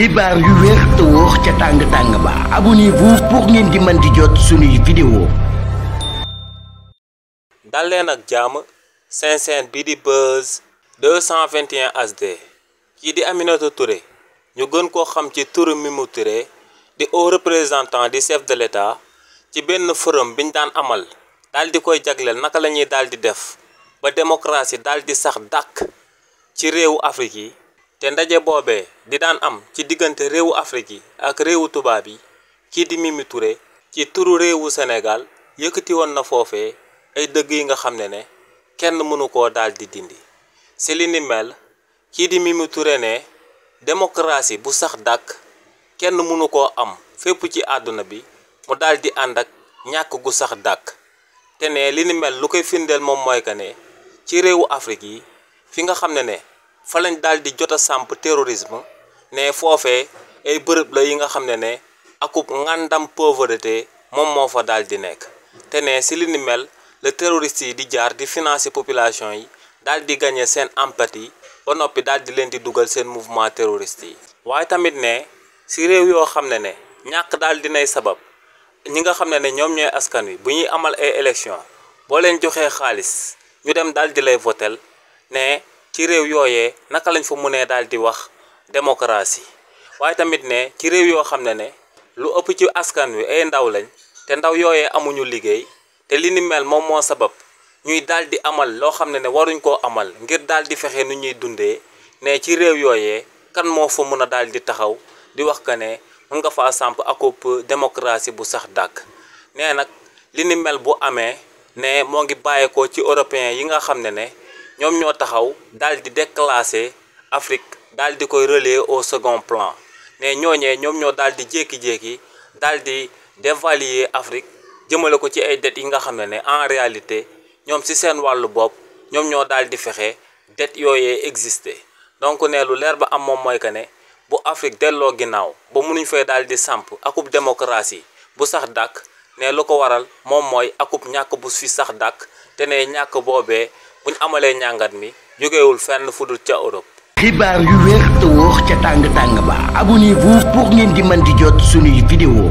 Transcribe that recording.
xibaar yu wér te wóor ca tàng ba abonnez-vous pour ngeen di mën di jot suñuy vidéo. dal leen ak jàmm seen chaîne bi di Buzz 221 HD kii di Aminata Touré ñu gën koo xam ci turu Mimi Touré di haut représentant du chef de l'État ci benn forum biñ daan amal daal di koy jagleel naka la ñuy daal di def ba démocratie daal di sax dàkk ci réewu Afrique yi te ndaje boobee di daan am ci diggante réewu Afrique yi ak réewu tubaab yi kii di Mimi Touré ci turu réewu Sénégal yëkkati woon na foofee ay dëgg yi nga xam ne kenn mënu koo daal di dindi si li ni mel kii di Mimi Touré ne démocratie bu sax dàkk kenn mënu koo am fépp ci àdduna bi mu daal di ànd ak ñàkk gu sax dàkk te ne li ni mel lu koy firndeel moom mooy que ne ci réewu Afrique yi fi nga xam ne fa lañ daal di jot a samp terrorisme ne foofee ay bërëb la yi nga xam ne akub ngàndam pauvreté moom moo fa daal di nekk te ne si li ni mel le terroriste yi di jaar di financer population yi daal di gagner seen empathie ba noppi daal di leen di dugal seen mouvement terroriste yi waaye tamit ne si réew yoo xam ne ñàkk daal dinay sabab ñi nga xam ne ñoom ñooy askan wi bu ñuy amal ay élection boo leen joxee xaalis ñu dem daal di lay votel ne ci réew yooyee naka lañ fa mënee daal di wax démocratie waaye tamit ne ci réew yoo xam ne lu ëpp ci askan wi ay ndaw lañ te ndaw yooyee amuñu liggéey te li ni mel moom moo sabab ñuy daal di amal loo xam ne waruñ koo amal ngir daal di fexe nu ñuy dundee ne ci réew yooyee kan moo fa mën a daal di taxaw di wax que ne mën nga faa samp akub démocratie bu sax dàkk nee nag li ni mel bu amee ne moo ngi bàyyeekoo ci européens yi nga xam ne ñoom ñoo taxaw daal di déclasser Afrique daal di koy relayer au second plan ne ñooñee ñoom ñoo daal di jékki-jékki daal di dévaluer Afrique jëmale ko ci ay dettes yi nga xam ne en réalité ñoom ci seen wàllu bopp ñoom ñoo daal di fexe dettes yooyee exister donc ne lu leer ba am moom mooy que ne bu Afrique delloo ginnaaw ba mënuñ fay daal di samp akub démocratie bu sax dàkk ne lu ko waral moom mooy akub ñàkk bu fi sax dàkk te ne ñàkk boobee buñ amalee ñàngat mi jógewul fenn fu dul ca Europe. xibaar yu wér te wóor ca tàng ba abonnez-vous pour ngeen di mën di jot suñuy vidéo.